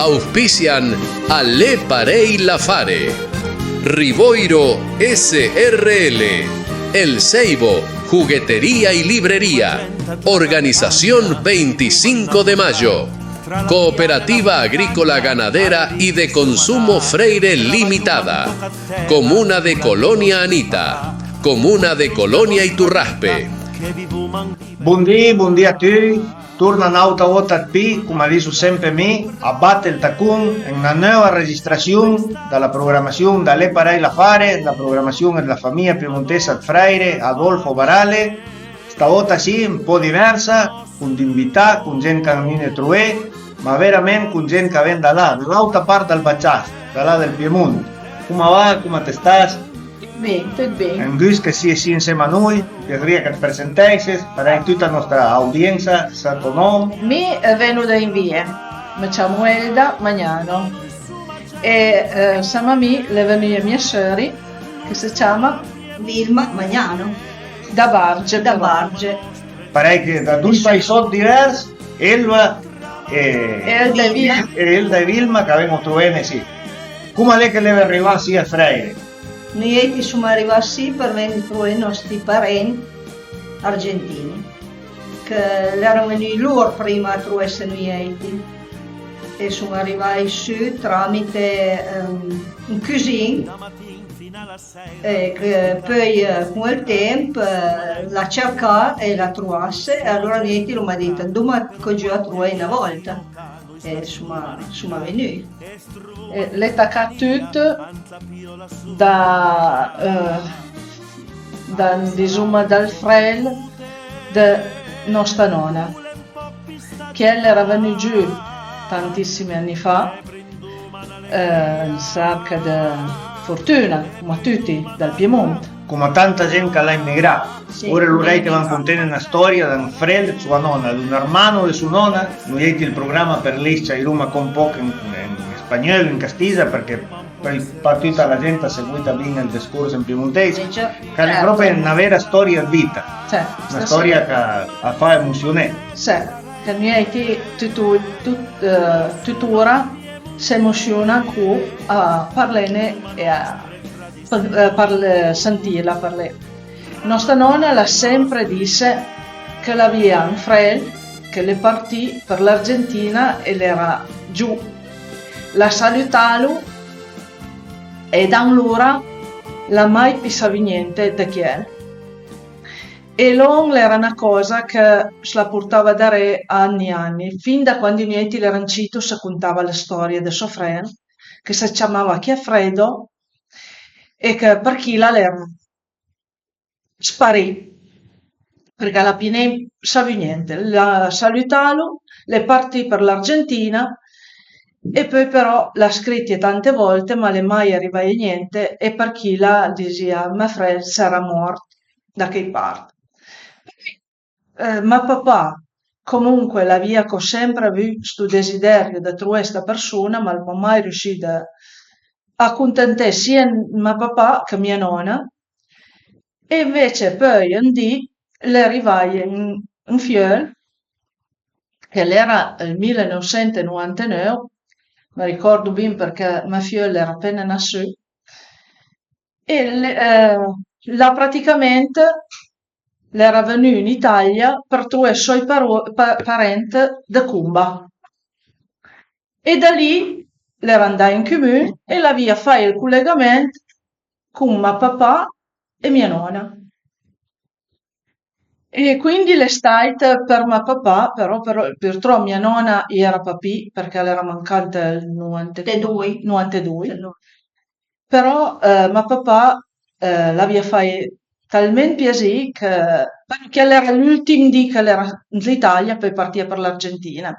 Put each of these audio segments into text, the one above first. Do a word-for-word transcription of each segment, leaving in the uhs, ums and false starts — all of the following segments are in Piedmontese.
Auspician a Le Parei Lafare, Rivoiro S R L, El Seibo, juguetería y librería, Organización veinticinco de Mayo, Cooperativa Agrícola Ganadera y de Consumo Freire Limitada, Comuna de Colonia Anita, Comuna de Colonia Iturraspe. Bondì, bondì a tuti. Torna n'àutra vòta ëd pì, coma diso sempe mi, a bate ël tacon en na neuva registrassion da la programassion da Le Parei Lafare, la programassion dla famija piemontesa ëd Freire Adolfo Barale. Stavòta sì, un pò diversa, con d'invità, con gent ch'a ven-e trové, ma verament con gent ch'a ven da là, da l'àutra part dël Baciàs, da là dël Piemont. Coma va? Coma të stas? Ben, tut ben. Un gust che të sie sì ansema a noi, më piasarìa che të të presentessis, parèj tuta la nòstra audiensa, sa ël tò nòm. Mi, eh, veno da Invie, më ciamo Elda Magnano e, eh, ansema a mi l'é vegnùe mia seuri, che se ciama Vilma Magnano. Da Barge, da però. Barge. Parèj che da doi paisòt divers, Elba e Elda e Vilma. E Elda e Vilma ch'a ven-o trovene sì. Coma l'é che l'eve rivà sì a Freire? Nuieti soma rivà sì për ven-e trové nòsti parent argentini, che l'era vegnù lor prima a trovesse nuieti, e soma rivà sù tramite, ehm, un cusin, e che peui, eh, con ël temp, eh, l'ha cercà e l'ha trovasse, e alora nuieti l'oma dit: "Andoma co giù a trové na vòlta." E soma, soma vegnù. E l'é tacà tut da, eh, da, disoma, dal frel dë nòsta nòna, che l'era vegnù giù tantissimi ani fa, eh, an serca dë fortun-a, coma tuti, dal Piemont. Coma tanta gent ch'a l'ha emigrà. Sì, ora lor a i te van conté na stòria d'un frel dë soa nòna, d'un ermano dë soa nòna. Nuieti ël programa për lì i ciairoma co un pòch en, en spagnol, en castisa, përchè peui pa tuta la gent a seguita bin ël discors en piemonteis, eh, già, ch'a l'é, certo, pròpi na vera stòria dë vita, sì, na stòria ch'a fa emosioné. Sì, che nuieti tuto-, tut-, eh, tutora s'emosiona ancò a parlene e a, eh, parl-, sentila parlé. Nòsta nòna a l'ha sempre disse che l'avìa un frel che l'é partì për l'Argentina e l'era giò. L'ha salutalo e da alora l'ha mai pì savù gnente dë chiel. E lòn l'era na còsa che s'la portava daré ani e ani, fin da quandi nuieti l'eran cito, se contava la stòria dë sò frel, che se ciamava Chiafredo, e che për chila l'era sparì, përchè a l'ha pì nen savù gnente. L'ha salutalo, l'é partì për l'Argentina e peui però l'ha scrite tante vòlte, ma l'é mai arivaje gnente, e për chila a disìa: "Mè frel a sarà mòrt da chèi part." Eh, ma papà, comunque, l'avìa co sempre avù sto desiderio dë trové sta përsona, ma l'oma mai riussì a contenté sia ma papà che mia nòna. E anvece peui un dì l'é arivaje un, un fieul, che l'era ël mila neuvsent e novantaneuv, më ricòrdo bin përchè mè fieul l'era apena nassù, e l-, eh, là praticament l'era vegnù in Italia për trové sò paro-, pa-, parent dë comba. E da lì l'era andà in comun e l'avìa fàit ël colegament con ma papà e mia nòna. E quindi l'é stàit për ma papà, però, però purtròp mia nòna i era pa pì përchè a l'era mancà ant ël novantedoi, novantedoi. Però, eh, ma papà, eh, l'avìa fàit talment piasì che, che a l'era l'ùltim dì ch'a l'era an l'Italia, peui a partìa për l'Argentina.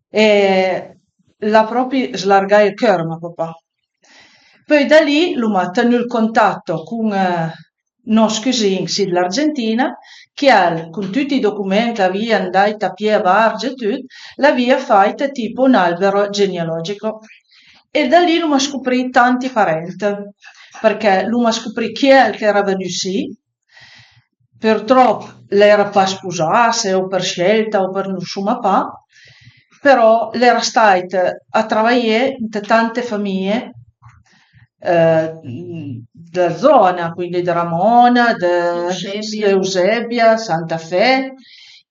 E l'ha pròpi slargà ël cör ma papà. Peui da lì l'oma tenù ël contato con, eh, nòst cusin sì, dë l'Argentina, chiel con tuti ij document, l'avìa andàit a pié a Barge e tut, l'avìa fàit tipo un albero genealogico. E da lì l'oma scoprì tanti parent, përchè l'oma scoprì chiel ch'era vegnù sì, purtròp l'era pa spusasse o për scelta o për, soma pa, però l'era stàit a travajé ant tante famije, eh, dë zòna, quindi dë Ramona, dë Eusebia, Santa Fe,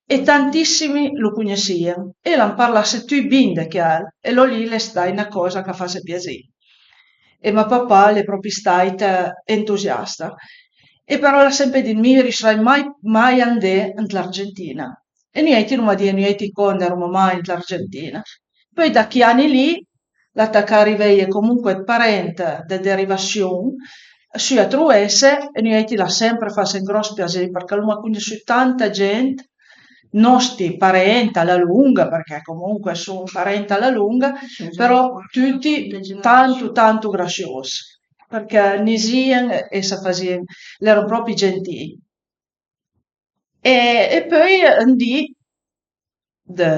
e tantissimi lu cugnussìen e l'han parlasse tüi bin dë chiel, e lò lì l'é stàit na còsa ch'a fasse piasì. E ma papà l'é pròpi stàit entusiasta. E però l'ha sempe dit: "Mi riusserai mai, mai a andé ant l'Argentina." E nuiàiti l'uma dì, nuiàiti quandi eroma mai ant l'Argentina. Peui da chi ani lì l'ha tacà a riveje comunque 'd parent de derivassion sü a truvesse, e nuiàiti l'ha sempe fasse un gròss piasì, përchè l'uma cugnussù tanta gent, nòsti parent a la lunga, përchè comunque a son parent a la lunga, però tüti tantu, tantu grasiòs, përchè a nisìen e s'a fasìen, l'eron pròpi gentij. E, e peui un dì, dë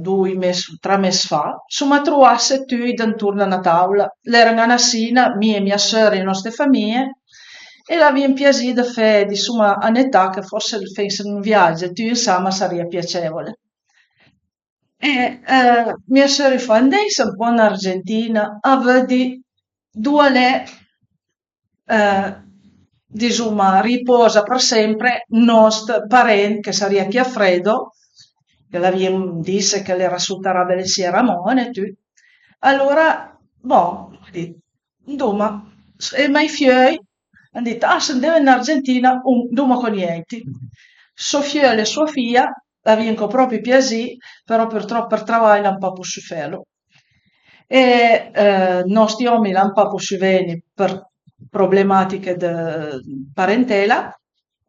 doi mes, tre mes fa, soma truvasse tüi d'anturn a na tàula. L'eran a na sina, mi e mia sör e nòste famije, e l'avìa un piasì dë fé, disoma, a netà che forse fesse un viage tüi ansama a sarìa piacèvole. E, eh, mia sör i fa: "Andèissa un pò an Argentina a vëddi andoa l'é, eh, disoma, ripòsa për sempre nòst parent, che a sarìa chi a Fredo", che l'avìen disse che l'era sot a Rabelais e Ramona e tüt. Alora, bon, a dit, andoma, e ma i fiöi a han dit: "Ah, s'andemo an Argentina, andoma co nièiti." Sò fiöl e soa fija l'avìen co pròpi piasì, però purtròp për travaj l'han pa possù felo. E, eh, nòsti òmi l'han pa possù ven-i për problematiche dë parentela,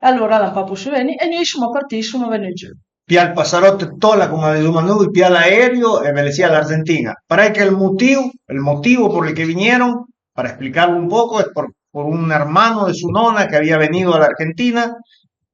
alora l'han pa possù ven-i e nui soma partì, soma vegnù giù. Pijà ël pasaròt ëd tòla, come a disoma nui, pijà l'aereo e vëdde sì a l'Argentina. Parèj che ël motìu, el motivo por el que vinieron, para explicarlo un poco, es por, por un hermano de su nona que había venido a la Argentina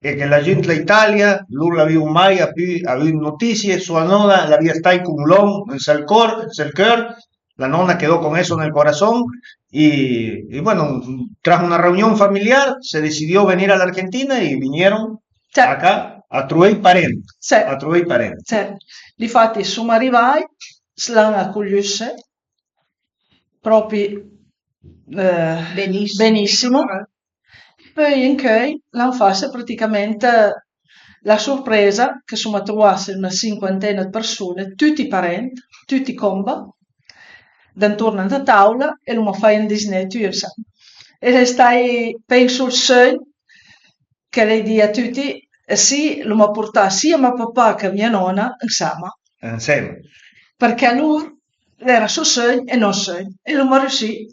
e que la gent la Italia, lur l'avìo mai a pü avü notisie, sua nona l'avìa stait con lòn ën sël cor, ën sël cör, la nona quedó con eso en el corazón y, y bueno, tras una reunión familiar se decidió venir a la Argentina y vinieron acá a truvé i parent, a truvé i parent. Difatti soma rivai, s'l'han acollusse pròpi, eh, benissimo. Benissimo. Peui ancheuj l'han fasse praticament la sorpresa che soma truvasse una sinquantena ëd përsone, tüti parent, tüti comba, d'anturn a na tàula e l'oma fai un disné tüi ansama. E l'é stait, penso, ël seugn che l'hai dì a tüti, eh sì, l'oma portà sia ma papà che mia nona ansama. Ansema. Përchè lur l'era sò seugn e nòst seugn e l'oma riussì.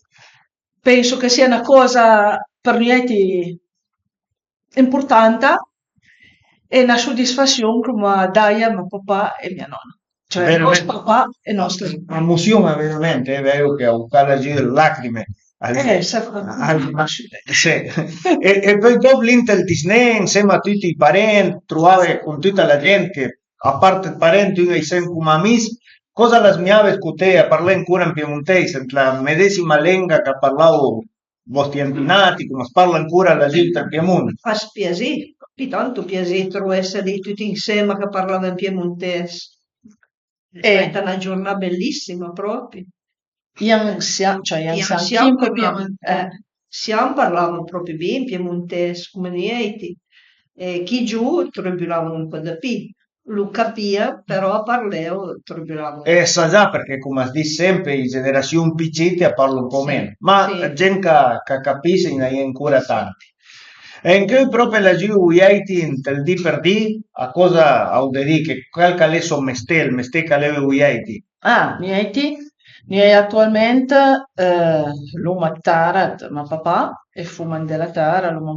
Penso che sia na còsa për nuiàiti importanta e na sodisfassion che l'oma daje a ma papà e mia nona. Cioè, nòst papà e nòst. Emoziona veramente, è vero che a bucà giù le lacrime. Eh, sa fa. Al, sì. E, e peui dòp lì ant ël disné, ansema a tüti i parent, truvave con tüta la gent che, a part ëd parent, un a-i sent coma amis. Còsa l'has mia scoté a parlé ancora an piemontèis, ant la medesima lenga ch'a parlavo vòsti antenati, coma as parla ancora la gent ëd Piemont? Fas piasì, pi tanto piasì truvesse lì tüti ansema ch'a parlava an piemontèis. L'é stàita na giornà bellissima pròpi. I ansia-, cioè, i ansià, i ansià anche parlavon, eh, eh, i ansià parlavon pròpi bin piemontèis, come nièiti. E chi giò trubulavo un pò dë pì. Lo capìa, però a parlé trubulavo. Eh, sa già, përchè, coma as dis sempe, i generassion pì cite a parlo un pò meno, ma gent ch'a, ch'a capiss a-i na-i é ancora tanti. E ancheuj pròpi lagiù vuiàiti ant ël dì për dì, a còsa a vëdde dì, che, chèl ch'a l'é sò mesté, ël mesté ch'a l'eve vuiàiti? Ah, nièiti, nièiti atualment, eh, l'oma ëd tara ëd ma papà e foma andé la tara, l'oma,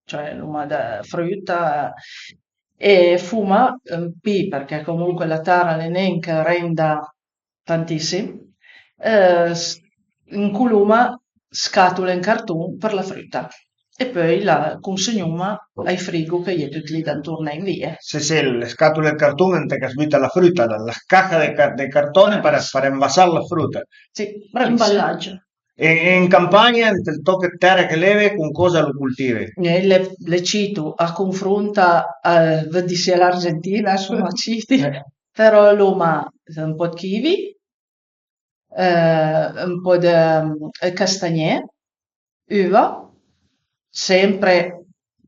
cioè, l'oma dë fruta e foma un pì, përchè comunque la tara a l'é nen ch'a renda tantissim, eh, s-, ancoloma scàtole an carton për la fruta e peui la consegnoma ai frigo ch'a-i é tut lì d'antorn a Invie. Sì, sì, le scatole de carton ant ch'as büta la fruta, la, la caja de ca-, de cartone para, para envasar la fruta. Sì, bravissim. Ëmballaggio. E, e an campagna, ant ël tòch ëd tèra che l'eve, con còsa lo coltive? Eh, le, le cito, a confronta, eh, vëddi se l'Argentina, soma citi. Eh. però l'oma un pò dë kiwi, eh, un pò dë, mm, castagné, uva, sempre,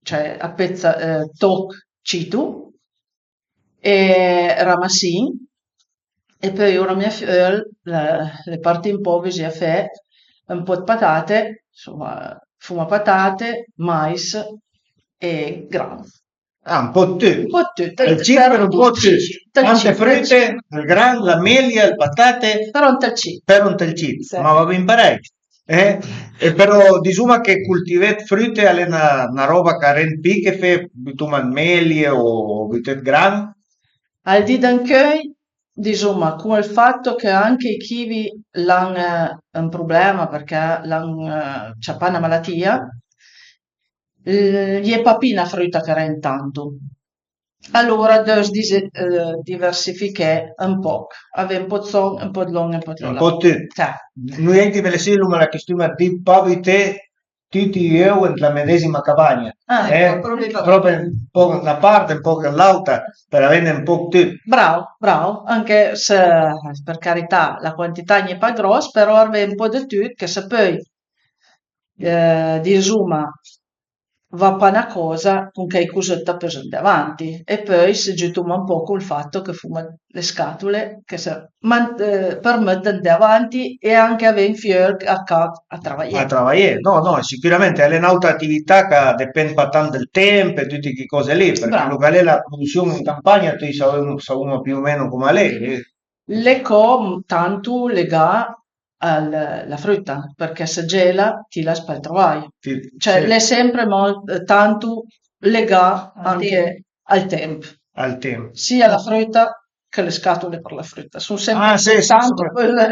cioè, a pezza, eh, tòch cito, e ramasin, e peui ora mia fieuj le, le parti un pò così a fé un pò dë patate, insoma, foma patate, mais e gran. Ah, un pò dë tut. Un pò dë tut, ël cit, però un pò dë tut. Tante früte, ël gran, la melia, le patate, però ënt ël cit. Però ënt ël cit, ma a va bin parèj. Eh? E però disoma che cultivé dë früte a l'é na, na ròba ch'a rend pì che fé, butoma, dë melie o, o buté dë gran. Al di d'ancheuj, disoma, con ël fato che anche ij kiwi l'han, eh, un problema përchè l'han, eh, ciapà na malatìa, eh, a-i é pa pì na früta ch'a rend tanto. Alora deus dise-, eh, diversifiché un pòch, avé un pò dë son, un pò dë lon, un pò dë lon. Un pò dë tut. Noi ënt ij belessì l'oma la costuma dë dì pa buté tuti j'euv ant la medesima cabagna. Ah, eh? Pròpi pa. Pròpi un pòch da na part, un pòch da l'àuta, për avene un pòch dë tut. Bravo, bravo, anche se, për carità, la quantità a-i é pa gròss, però avé un pò dë tut, che se peui, eh, disoma, va pa na còsa, con chèlcosëtta a peuss andé avanti. E peui se giütoma un pò col fato che foma le scàtole che se man-, eh, përmëtt d'andé avanti e anche avé un fieuj a ca a travajé. A travajé, no, no, sicürament a l'é n'àutra atività ch'a depend pa tant dël temp e tute chi còse lì, përchè lòn ch'a l'é la produssion an campagna, tut i savoma, savoma più o meno com a l'é. L'é co tanto legà a la früta, përchè se gela ti l'has pa ël travaj. Cioè, l'é sempre mol-, tanto legà anche al temp. Al temp. Sia la früta che le scàtole për la früta. Son sempre tanto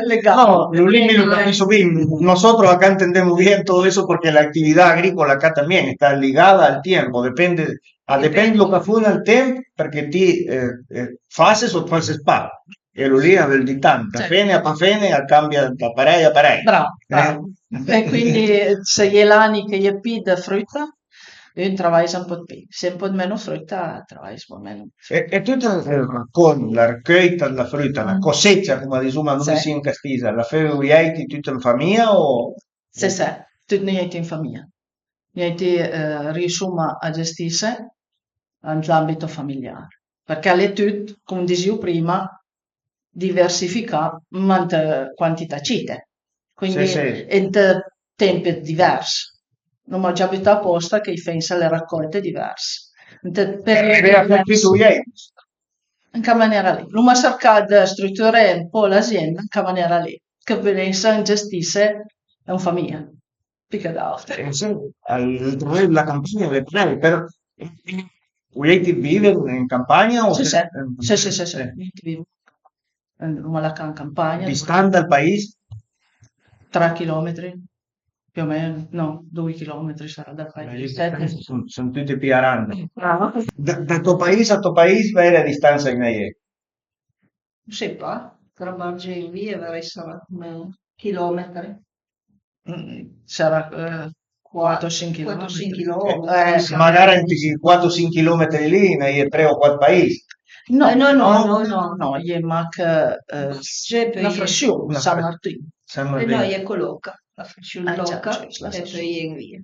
legà. No, lòn lì mi lo capisso bin. Nosotros acá entendemos bien todo eso porque la actividad agrícola acá también está ligada al tiempo, depende, a depend lòn ch'a foma ël temp, përchè ti, eh, eh, fases o fases pa. E lòn lì a völ dì tant, a fene, a pa fene, a cambia da parèj a parèj. Bravo, bravo. E quindi se a-i é l'ani ch'a-i é pì dë früta, un travajsa un pò dë pì, se a-i é un pò dë meno früta, travajsa un pò dë meno. E, e tut ël racont, la raccolta dla früta, la cosecha, com a disoma noi sì an Castisa, la feu vojàiti tut an famija o? Sì, sì, tut noi ënt an famija. Noi, eh, riussoma a gestisse ant l'ambito familiare, përchè a l'é tut, com disìo prima, diversificà, ma ant quantità cite. Quindi ant temp divers. L'oma già butà apòsta che i fé anche le raccolte diverse. Ant periodi diversi. An ca manera lì. L'oma sërcà dë struturé un pò l'azienda an ca manera lì, che a peuss esse gestisse an famija, pì che d'àutr. Eh, sì, ël travaj dla campagna a l'é parèj, però, eh, vojàiti vive an campagna o... Sì, sì, sì, sì, sì, sì. L'oma la ca an campagna. Distant dal pais? Tre chilometri, più o meno, no, doi chilometri sarà dal pais. Son, son tute pì arande. Bravo. Da, da to pais a to pais, vaire distansa a-i é? Sai pa, tra Barge e Envie a vëdrìa sarà come chilometri. Mm, sarà, eh, quater o sinch chilometri. Quater o sinch chilometri. Eh, magara ant chi quater o sinch chilometri lì a-i é tre o quat pais. No, no, no, no, no, a-i é mach, eh, la Frassion, San Martin. San Martin. Eh no, a-i é Coloca, la Frassion Loca e peui a-i é Envie.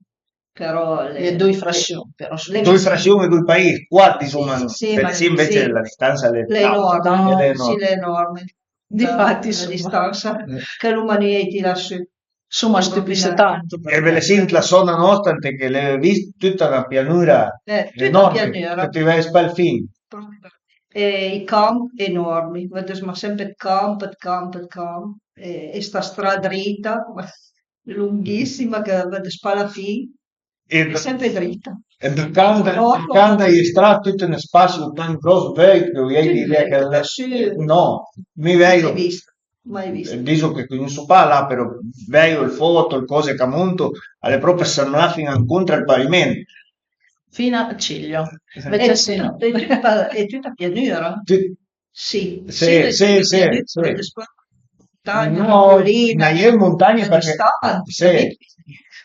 Però le, le doi frassion, però, le doi frassion e doi pais, quat, disoma, sì, sì, ma sì, ënvece sì, la distansa l'é enorme, l'é enorme. Difatti, la distansa che l'oma nuiàiti lasù, soma stüpisse tanto. E belessì, la zona nòsta, ënt che l'eve vist, tuta na pianura, eh, tuta enorme, pianura, che ti vëdde pa ël fin. E ij camp enormi, vëdde, ma sempre ëd camp, ëd camp, ëd camp, e, e sta stra drita lunghissima che vëdde pa la fin, e sempre drita. E da canda, da canda a-i é stra tut un spassi tant gròss, veuj, che vojàiti dì che... No, mi vèjo, mai vist, mai vist. Diso che cognosso pa là, però vèjo le foto, le còse ch'a monto, a l'é pròpi semblà fin-a an contra ël paviment. Fin-a al ciglio. Ënvece sì, no. E tuta, e tuta pianura. Sì, sì, sì, sì. Montagne, no, colline, a-i é montagne përchè...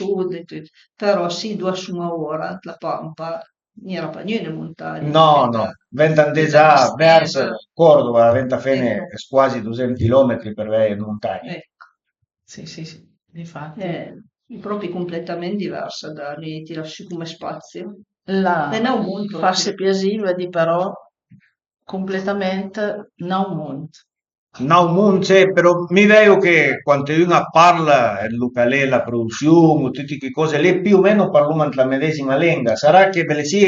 sud e tut, però sì, ëndua suma ora, ant la Pampa, a-i n'era pa gnun ëd muntagna. No, no, venta andé già vers Còrdova, venta fene scuasi dusent chilometri për veje ën muntagna. Ecco. Sì, sì, sì, difatti. Eh, è proprio completamente diversa da noi, tira su come spazio. La È n'aut mund, farse piasì, vedi, però completamente n'aut mund. N'aut mund, sì, però mi vejo che quand un a parla ëd lo ch'al e la produsiun o tuti chi còse lì, più o meno parloma ant la medesima lenga. Sarà che belessì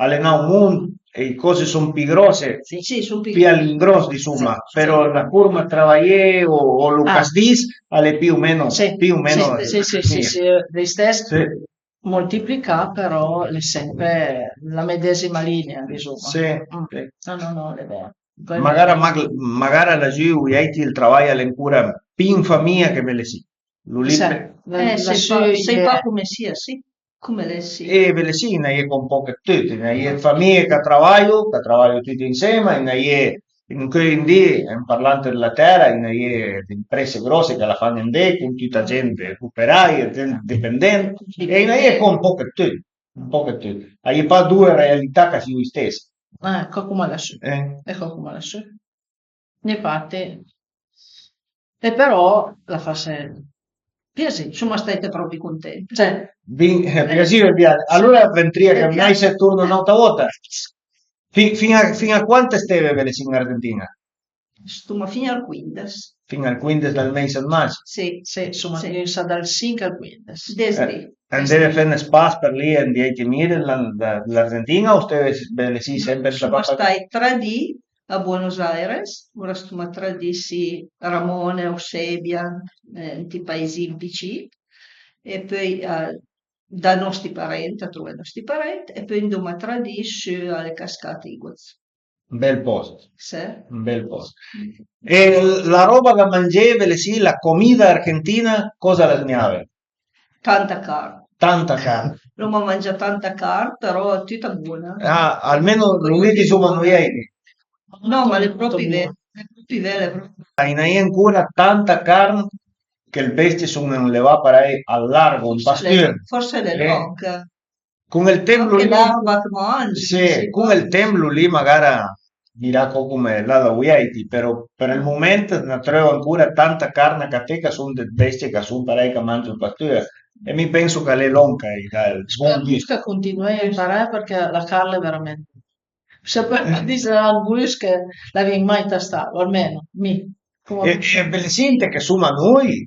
al e n'aut mund e i còse son pì gròsse, sì, sì, son pì pì a l'ingròss, disoma, sì, però sì, la forma ëd travajé o, o lo ch'as dis al e più o meno, sì, più o meno, sì, sì, sì, sì, sì, l'istess. Sì. Moltiplicà, però l'è sempre la medesima linea, disoma. Sì, sì. No, no, no, l'è vero. Magara, mag- magara lasù, vojàiti, ël travaj al e ancora pì ën famija che belessì. Lu lì. Sì, pe- la- Eh, sai lasù pa, sai pa come sia, sì, come l'è, sì. E belessì, a-i na je con poch ëd tut, a-i na je ëd famije ch'a travajo, ch'a travajo tuti ënsema, a-i na je, ancheuj di, an parlant ëd la tèra, a-i na je d'imprese gròsse ch'a la fan andé con tuta gent, operai, gent dipendent, e a-i na je con poch ëd tut, un poch ëd tut. A-i é pa doe realità ch'a sio istesse. Eh, co coma lasù. Eh. E co coma lasù. Infatti, e però la fase piasì, suma staite propi contente. Cioè, Bin, eh, piasì, via. Alora ventarìa che m'nèisse torno n'àutra vòta. Fin, fin a, fin a quant steve belessì an Argentin-a? Stoma fin al quindes. Fin al quindes dël mês ëd març? Sì, sì, soma, sì, gnanca dal sinch al quindes. Desdì. Eh, andeve fé ën spas për lì, andì ai timide dë l'Argentin-a o steve belessì sempre? Soma stait tre di a Buenos Aires, ora stoma tre di sì, Ramone, Eusebia, eh, ënt ij paisin vicin, e peui, eh, da nòsti parent, a trové nòsti parent, e peui andoma tre di sù a le cascate Iguaz. Un bel pòst. Sì. Un bel pòst. E la ròba da mangé, belessì, la comida argentina, còsa la zmìave? Tanta carn. Tanta carn. L'oma mangià tanta carn, però tuta bona. Ah, almeno lu lì, disoma, no i è. No, ma l'è propi vera, l'è propi vera, l'è propi. A-i na je ancora tanta carn che le bestie son anlevà parèj al largo, ën pastür. Forse l'è lòn che Con ël temp lu lì, sì, con ël temp lu lì magara a-i irà co come là da vojàiti, però për ël moment na treuva ancora tanta carn a caté ch'a son dë bestie ch'a son parèj ch'a mangiu ën pastür. E mi penso ch'a l'é lòn ch'a-i dà ël bon gust. Spero che continué a imparé përchè la carn l'é veramente Se për dise ël gust che l'avìa mai tastà, o almeno mi. E, e belessì ant ël che soma noi,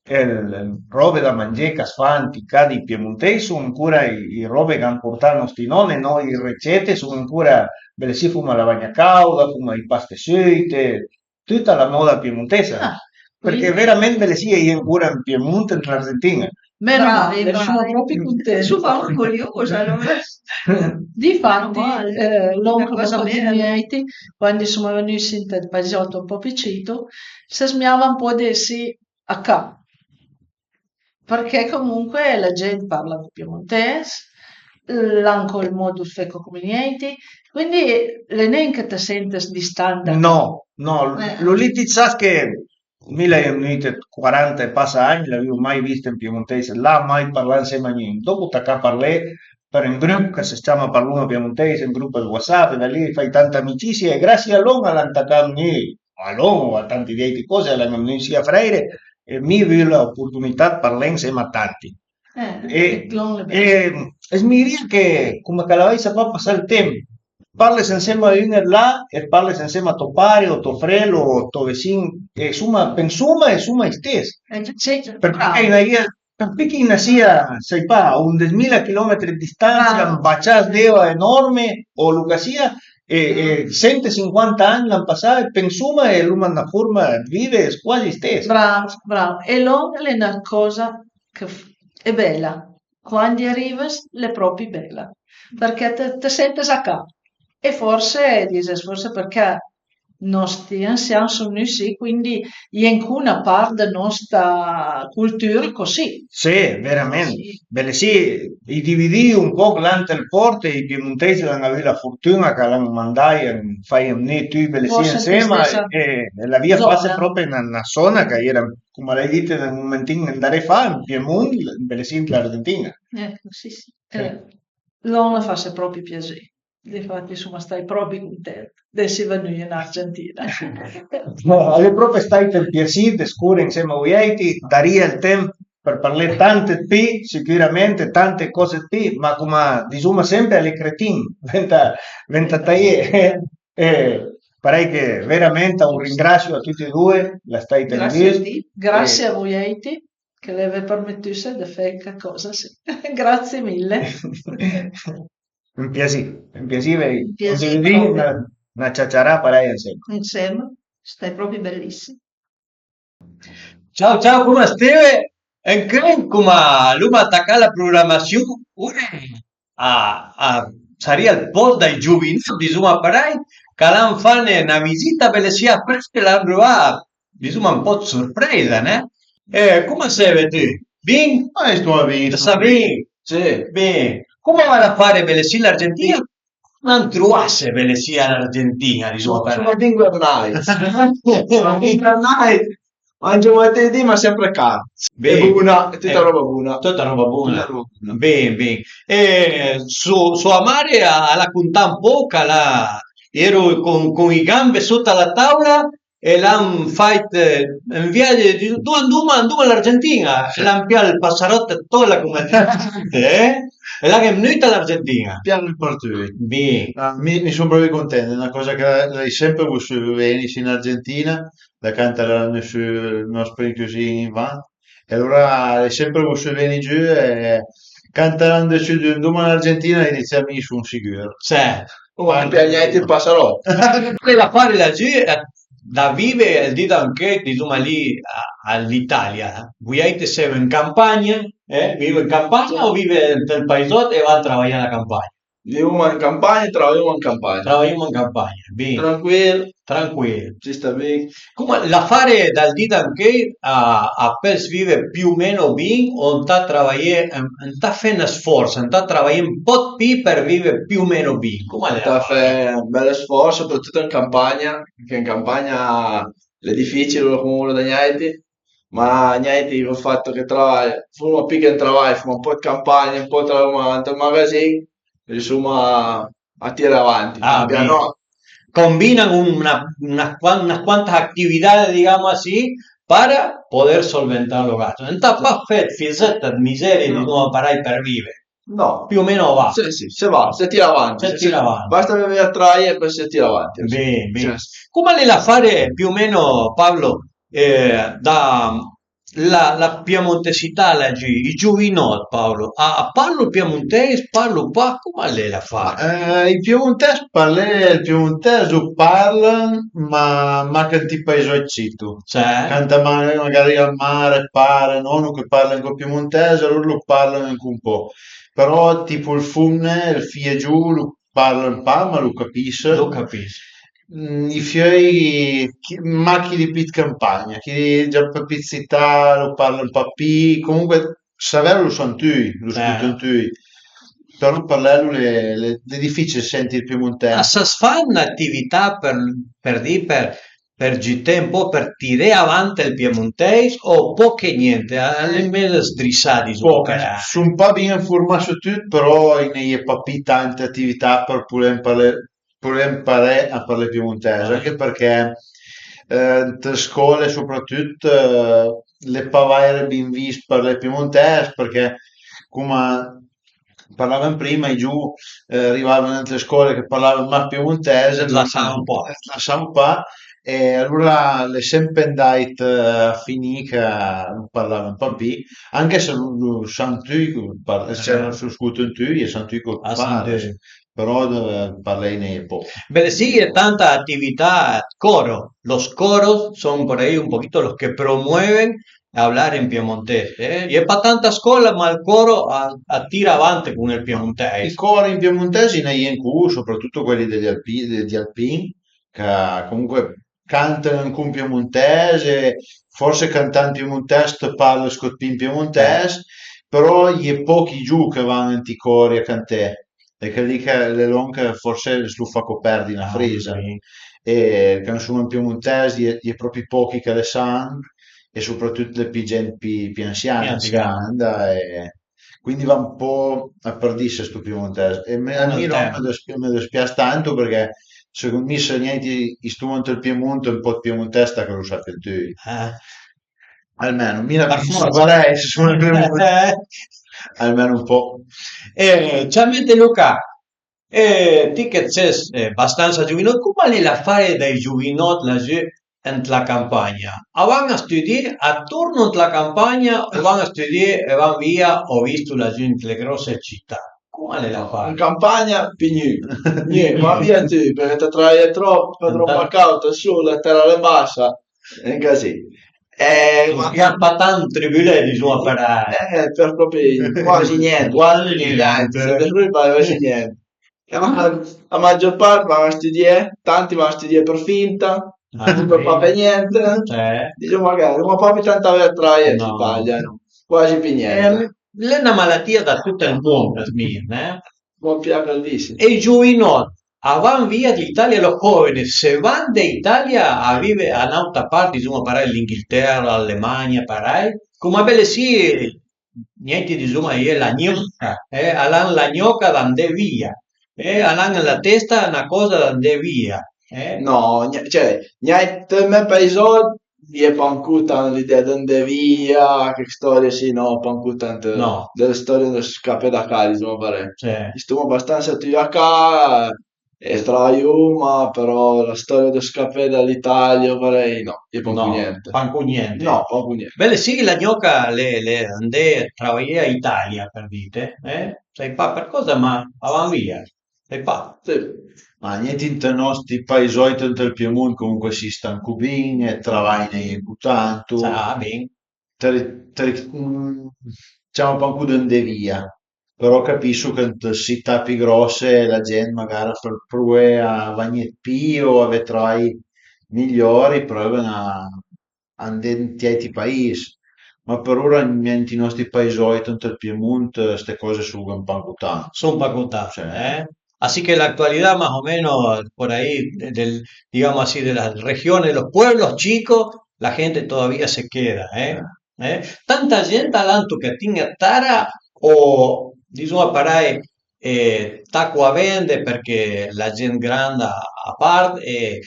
ël, ël ròbe da mangé ch'as fa ant ij cadi piemontèis son ancora ij, ij ròbe ch'an portà nòsti nòne, no? Ij recete son ancora, belessì foma la bagna càuda, foma ij paste süite, tuta la mòda piemontesa, përchè verament belessì a-i é ancora ën Piemont, ën l'Argentin-a. Meno male, bravi, soma propi contenta. Soma orgoliosa, alora. Difatti, eh, lòn che l'oma dite, quand soma vegnùi ant ël paisòt un pò pì cito, se smijava un pò d'esse a ca. Përchè comunque la gent a parla piemontèis, l'han co ël mòd ëd fé co come niente, quindi l'é nen che të sentes distant da. No, no, lu lì ti sas che mi l'hai vnùit quaranta e passa agn, l'avìo mai vist ën piemontèis là, mai parlà ënsema a gnun. Dòpo tacà a parlé për un grup ch'a së ciama Parloma Piemontèis, un grup ëd WhatsApp, da lì fai tanta amicisia e grasie a lòn a l'han tacà a vnì, a lòn o a tanti di àutri còse, a l'han vnù sì a Frèire e mi ai vù l'oportunità ëd parlé ënsema a tanti. Eh, e, e, e smirìa che come ch'a l'avèissa pa passà ël temp, parles ënsema a un ëd là e parles ënsema a to pare o to frel o to vesin e soma, pensoma e soma istess. Përchè a-i na sia, për pì ch'a-i na sia, sai pa, un dësmila chilometri ëd distansa, un bacià ëd eva enorme o lu ch'a sia, e, e sent e sinquanta agn l'han passà e pensoma e l'oma na forma ëd vive scuasi istess. Bravo, bravo. E lòn a l'é na còsa che l'é bela. Quandi a rives l'é propi bela, përchè të, të sentes a ca. E forse, dises, forse përchè Nosti ansian sun vnù si, quindi a ie ancora na part dë nosta cultüra cossì. Sì, verament. Sì. Bele sì, i dividìu un poch là ant ël port e i piemunteis a l'han avü la furtün-a ch'a l'han mandài, a l'han fàit vnì tüi bele sì ënsema e, e l'avìa fase propi na, na zona ch'a-i era, coma l'hai dit, un mumentin andaré fa, ën Piemunt, bele sì ant l'Argentin-a. Ecco, sì, sì. Eh, lòn a l'ha fase propi piasì. Difatti suma stait propi cuntent d'esse vnùi ën Argentina. No, a l'é propi stait ën piasì dë scure ënsema a vojàiti, darìa ël temp për parlé tante dë pì, sicürament, tante cose dë pì, ma coma disuma sempe, a l'é cretin, venta, venta taié. E parèj che verament un ringrasiu a tüti e due, l'é stait ün güst. Grasie a ti, grasie a vojàiti che l'eve përmetüsse dë fé calcosa, sì. Grasie mille. Un piasì, un piasì, vei, un piasì, condividì propi. Na, na ciaciarà parèj ënsema. Ënsema, stait propi bellissim. Ciao, ciao, coma steve? Ancora coma l'uma tacà la programasiun, ure a, a sarìa ël post dai giuvinot, disuma parèj, ch'a l'han fane na visita, bele sì, apress ch'a l'han rivà, disuma, un po dë surpreisa, ne? E coma steve ti? Bin? Ah, stoma bin, stoma bin. Sta bin? Sì. Bin. Coma a va l'afare, bele sì, l'Argentina? L'han truvasse bele sì a l'Argentina, disuma parèj. Soma bin guarnàit. Soma bin guarnàit. Mangiuma tüti i di, ma sempre carn. Bin. E bun-a, e tüta roba bun-a. Tüta roba bun-a. Tüta roba bun-a. Bin, bin. E so, soa mare a, a l'ha contà un poch, a l'ha, i eru con, con i gambe sota la taula e l'han fàit, eh, un viagi, i disu: "Andoa anduma?" "Anduma an l'Argentin-a." E l'han pià ël pasaròt dë tola, coma, eh? E l'han vnùit an l'Argentin-a. Pian për tüi. Bin. Ah, mi, mi sun propi content, a l'é na coza ch'a l'hai sempre vossù ven-i sì an Argentina, da quand a l'era nesü ël nòst prim cüzin Ivan. E alora l'hai sempre vossù ven-i giù e quand a l'han decidü anduma an Argentina, l'hai dite: "Mi i sun sigür." Sì. Oh, ma piagnàit ël pasaròt. L'afare là giù, eh, da vive al di d'anche, disuma, lì a, a l'Italia, vojàit seve an campagna, eh? Vive an campagna o vive ant ël paisòt e va travajé an la campagna? Vivuma an campagna, travajuma an campagna. Travajuma an campagna, bin. Tranquil. Tranquil. Si sta bin. Coma l'afare dal di d'anche a, a pöl vive più o meno bin o ëntà travajé, ëntà fé ën sfòrso, ëntà travajé un po dë pì për vive più o meno bin. Coma l'é? Ëntà fé un bel sfòrso, soprattutto an campagna, përchè an campagna l'é dificil, coma vëdde gnàiti, ma gnàiti col fato che travaj-, fuma pì che un travaj, fuma un po dë campagna, un po travajuma ant ël magazin, riusuma a tiré avanti. Ah, pian pianot. Combina una, una, una cuanta actividad, digamos así, para poder solventar los gastos. Ëntà pa fé dë fizëtte dë miserie, disuma parèj, për vive. No. Più o meno a va. Sì, sì, se va, se tira avanti. Se tira avanti. Basta avei vöja dë travajé e pöi se tira avanti. Bin, bin. Sì, sì. Coma l'é l'afare più o meno, Paolo, eh, da la, la piemontesità là giù, i giuvinòt, Paolo, a, a parlo ël piemontèis, parlo pa, coma l'é l'afare? Eh, i piemontèis parlé ël piemontèis u parlan, ma mach ant ij paisòt cito. Cioè? Quand magari, magari a mare, pare, nòno che parla anche ël piemontèis, lor lu parlan anche un po'. Però tipo ël fomne, ël fiegiolo, parlan pa, ma lu capiss. Lu capiss. Mm, i fiöi, chi, mach chili pì dë campagna, chili già un pò pì dë cità, lu parlan pa pì. Comunque, savèlo lu san tüi, lu scutan tüi. Però parlèlo l'é, l'é, l'é dificil senti ël piemontèis. A sas fa n'atività për, për di, për, për giüté un pò, për tiré avant ël piemontèis, o poch e niente, a l'é mej sdrisà, disoma parèj. Sun pa bin ënfurmà su tüt, però a i n'ie pa pì tante atività për pudé amparé, pudé amparé a parlé piemontèis, anche përchè, eh, ant le scole sopratüt, eh, l'é pa vaire bin vist parlé piemontèis, përchè coma parlavem prima, i giò, eh, rivave ant le scole che parlave mach piemontèis, e lasave un pò. E lasave un pò, e alora l'é sempe andàit, eh, a finì che a parlave un pò pì, anche se lu, lu san tüi, par-, cioè, lu scutan tüi e san tüi còs che parla, però, eh, parlé n'ie poch. Beh, sì, e tanta attività, coro, los coros son por ahí un poquito los que promueven hablar en piemontese, eh? I é pa tanta scola, ma ël coro a, a tira avanti con ël piemontèis. I cori an piemontèis a i n'ie ancora, soprattutto quelli degli alpi-, degli alpin, ch'a comunque a canten ancò an piemontèis e forse cantant an piemontèis të parle scoch pì an piemontèis, però a-i é pochi giò ch'a van ant ij còr a canté, e chel lì ch'a l'é lòn ch'a forse as lo fa co pèrd na frisa. E le canson an piemontèis a-i é, a-i é pròpi pochi ch'a le san, e sopratut le pi gent pi, pi ansian-a, pi granda, e quindi a va un pò a përdise sto piemontèis. E a mi lòn a më dëspias tanto, përchè second mi se gnanca a stoma ant ël Piemont, un pò ëd piemontèis a lo sapian tuti. Almeno mi la penso parei, se soma ël Piemont, almeno un pò. E ciamete Luca, e ti che ses bastansa giovinòt, coma a l'é l'afare dai giovinòt lasù ant la campagna? A van a stüdié, a torno ant la campagna o van a stüdié e van via, ho visto lasù ant le gròsse cità? Coma a l'é l'afare? An campagna pì gnun, gnun, va via tüt, përchè të travaje tròp, fa tròpa caud, ël sol, la tèra a l'é basa, e ën casì. Eh, a s'gan pa tant tribülé, dizuma parei. Eh, për pròpi quasi gnente. Quasi gnente. Quasi gnente. La magior part a van a stüdié, tanti a van a stüdié për finta, për pa fé gnente. Dizuma che a l'oma propi tanta vöia dë travajé an Italia, no? Quasi pì gnente. L'é na malatìa da tüt ël mond, a s'vëdde, eh? E i giovinòt a van via d'Italia, los jovens se van da Italia a vive a n'àutra part, dizuma parei, l'Inghiltera, l'Alemagna, parei, coma bele sì, gnente, dizuma, a-i é la gnoca, eh? A l'han la gnoca d'andé via, eh? A l'han an la testa na còsa d'andé via, eh? No, cioè, gnanca ant ël me paisot a-i é pancù tant l'idea d'andé via, che stòrie sì, no, pancù tant, no, dle stòrie dë scapé da ca, dizuma parei. I stoma bastansa tüi a ca e travajoma, però la stòria dë scapé da l'Italia parei no, a-i é pancù gnente. Pancù gnente. No, pancù gnente. Bele sì, la gnoca a l'é, a l'é andé travajé an Italia, për dite, eh? Sai pa për còsa, ma a van via. Sai pa. Sì. Ma gnente, ant ij nòsti paisòit ant ël Piemont comunque si sta ancò bin, ëd travai a-i n'é ancò tanto. Ah, bin. Ciama pa ancò d'andé via, però capisso che ant sità pì gròsse la gent magara a pruve a vagné ëd pì o a vëdde travai migliori, a preuven a andé ant j'àutri pais. Ma për ora ant ij nòsti paisòit ant ël Piemont ste còse a s'vëdden pa ancò tant. A s'vëdden pa ancò tant, eh? Así que en la actualidad más o menos por ahí, del, digamos así, de las regiones, de los pueblos chicos, la gente todavía se queda, eh? Eh? Tanta gent a l'han tocatin a tèra o, dizuma parei, eh, taco a vende përchè la gent granda a part e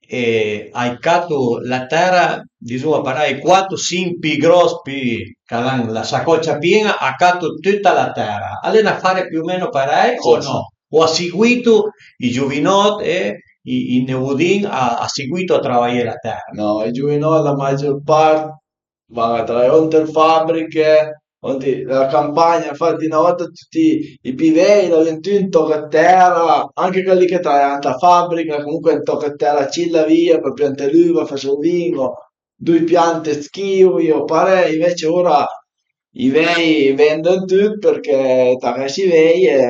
e a-j cato la tèra, dizuma parei, quat o sinch pì gròss, pì, ch'a l'han la sacòcia pien-a, a cato tüta la tèra. A l'é n'afare pì o meno parei o no? O a seguito ij giovinòt e ij, ij nevodin a, a seguito a travajé la tèra? No, ij giovinòt, la magior part a van a travajé o ant le fabriche o ant la campagna, infatti na vòlta tüti ij pì vej a l'avìa ün toch ëd tèra, anche chèl li ch'a travajava ant la fabrica, comunque ün toch ëd tèra a-j cit l'avìa për pianté l'üva, fase ël vin, o doi piante ëd chivoi o parei, ënvece ora ij vej a venden tüt përchè a tacà ij vej e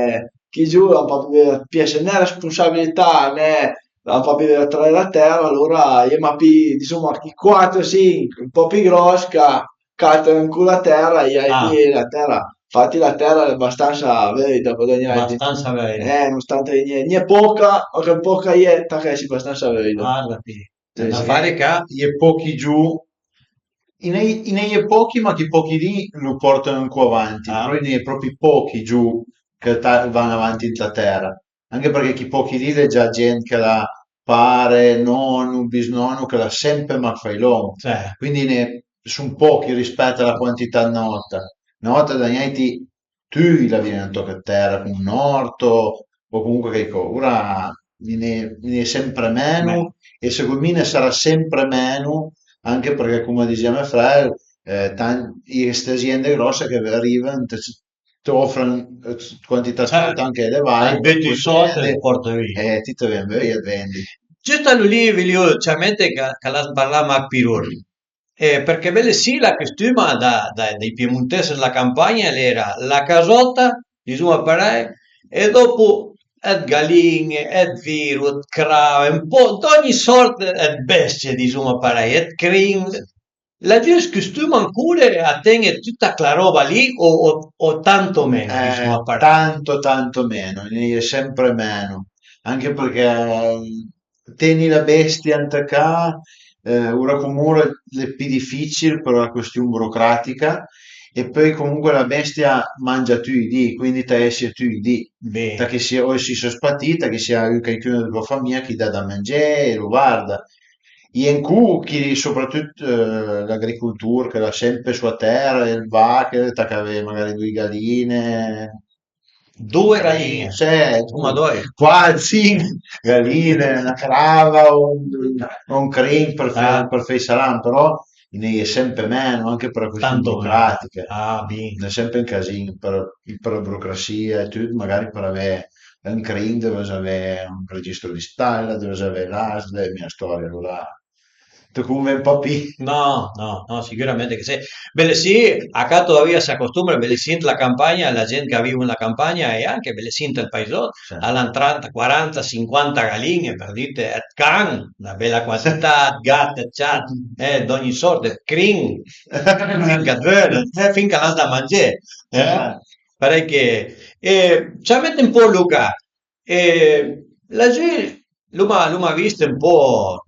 chi giuvu a l'han pa pì, piase né responsabilità né a l'han pa pì vöia travajé la tèra, alora a-i é mach pì, dizuma, ij quat o sinch ën po pì gròss ch'a caten ancò la tèra, a-i é pì la tèra. Infatti la tèra a l'é bastansa veuida, vëdde gnanca. Bastansa veuida. Eh, nonostante a-i n'é, a-i n'é poca, ma chel poch ch'a-i é a taca a esse bastansa veuida. Guarda ti. Sì, sì. Fare ca, a-i é pochi giò, a-i n'é, a-i n'é pochi, ma chi pochi lì lo porten ancò avanti, però a-i n'é pròpi pochi giò ch'a van avanti ant la tèra, anche përchè chi pochi lì a l'é già gent ch'a l'ha pare, nono, bisnono ch'a l'ha sempe mach fai lòn. Quindi a-i n'é, a son pochi rispèt a la quantità ëd na vòlta. Na vòlta da gnanti tüi a l'avìan ün toch ëd tèra con ün orto o comunque chaicosa. Ora a-i n'é, a-i n'é sempre meno e second mi a-i ne sarà sempre meno, anche përchè, coma a disìa me fral, eh, tant, a-i é ste aziende gròsse ch'a riven, a t'ofren ëd quantità ëd sòld anche elevaje, e ti të ven veuja ëd vendi. Giüst a lu li i veulo ciamete ch'a l'has parlà mach pi lur. Eh, përchè bele sì, la costüma da, da, dai piemontèis ëd la campagna a l'era la casòta, dizuma parei, e dòpo ëd galin-e, ëd viru, ëd crave, un po d'ògni sòrt ëd bestie, dizuma parei, ëd crin. La gent a custuma ancora a ten-e tüta chela ròba lì o, o, o tanto meno, dizuma parei? Tanto, tanto meno, a-i n'a ie sempre meno, anche përchè teni la bestia ant a ca, eh, ora come ora l'é pì dificil për la cuestion burocratica, e peui comunque la bestia a mangia tüti i di, quindi t'as ëssia tüti i di, da che sia, o s'i së spatì, da che sia caicun dla tua famija ch'i da da mangé e lo varda. A-i é ancora chi, sopratüt, eh, l'agricultur ch'al a sempe sua tera e ël vache, taca avé magari doi galine, Doe galin-e? Sì, coma doi? Cuat, sinch galin-e, na crava o un, o un crin për fe, për fe ël salam, però a-i n'a ie sempe meno, anche për cuestion burocratiche. Ah, bin. A-i n'é sempe un casin për, për la burocrasìa e tüt, magari për avé un crin dëvess avé un registro di stalla, dëvess avé l'ASL, e mia stòria, alora të conven pa pì. No, no, no, sicüramente che sì. Bele sì, a ca todavia s'a costumbre, bele sì ant la campagna, la gent ch'a viv an la campagna e anche bele sì ant ël paisot, sì, al an tranta, cuaranta, sincuanta galin-e, për dite, ëd can, na bela quantità, ëd gat, ëd ciat, eh, d'ògni sòrt, ëd crin, fin ch'a völ, eh, fin ch'a l'han da mangé, eh. Parei che, eh, ciamete un po' Luca, e lagì l'uma, l'uma vist un po'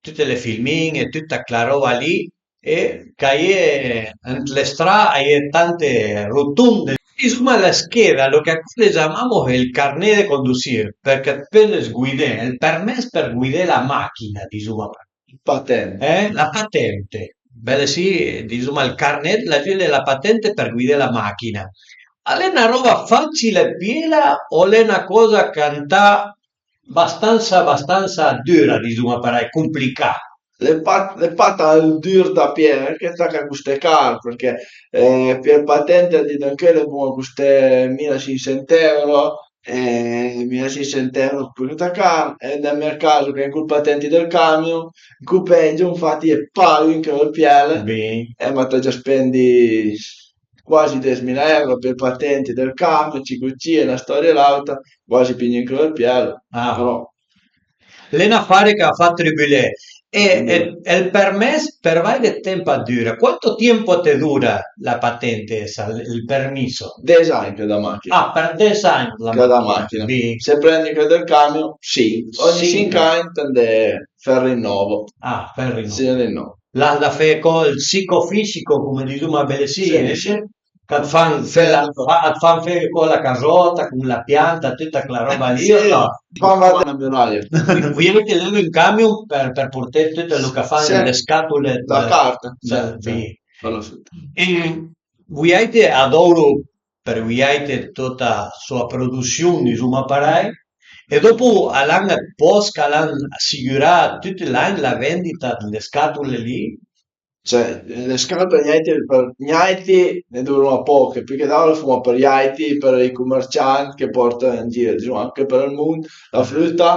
tüte le filmin-e, tüta chela roba lì, e ch'a ie ant le stra, a ie tante rotonde. Dizuma la scheda, lo che a le ciamamo el carnet de conducir, përchè të peules guidé, ël permess për guidé la machina, dizuma. Patente. Eh, la patente. Bele sì, dizuma ël carnet, la, la patente për guidé la machina. Al e na roba facile piela o al e na coza ch'ëntà bastansa, bastansa düra, dizuma parei, cumplicà? L'é pa, l'é pa tant dur da pié, përchè a taca a costé car, përchè, eh, pié patente, a di d'ancheuj, a l'é bon a costé milasinchsent euro, e milasinchsent euro, pöi tacà, e nel mé caso, che an col patenti dël camion, co peggio, infatti, a-i é pa un ch'a völ piele, e ma t'has già spendi quasi desmila euro për patenti dël camion, cicocie, na stòria e l'àuta, quasi pì gnun ch'a völ piele, però L'é n'afare ch'a fa tribülé. E, e, e ël permess për vaire temp a düra? Quanto tiempo te dura la patente, esa, il permesso? Des agn ch'a da machina. Ah, për des agn la machina. Ch'a da machina. Bin. Se prendi chèl dël camion, sinch. Ogni sinch agn t'ande fé ël rinnovo. Ah, fé ël rinnovo. Sì, ël rinnovo. L'has da fé co ël psicofisico, come dizuma bele sì, sì, eh? Sì. Ch'at fan fé la, a të fan fé co la casòta cun la pianta, tüta chela roba lì, sì, o no? Fan vardé la müraja. Voi, voi avete un camion per, per portare tutto quello che fa le scatole, la carta, sì, sì. E voi avete adoro per voi avete tutta la sua produzione, insomma, parei, e dopo a l'an dë pòst ch'a l'han assicurà tüt l'an la vendita dle scatule lì? Cioè, le scatule, gnanti për, gnanti ne duvruma poche, pì che d'aut le fuma për j'àiti, për i cumerciant che porta an gir, dizuma, anche për ël mund, la früta,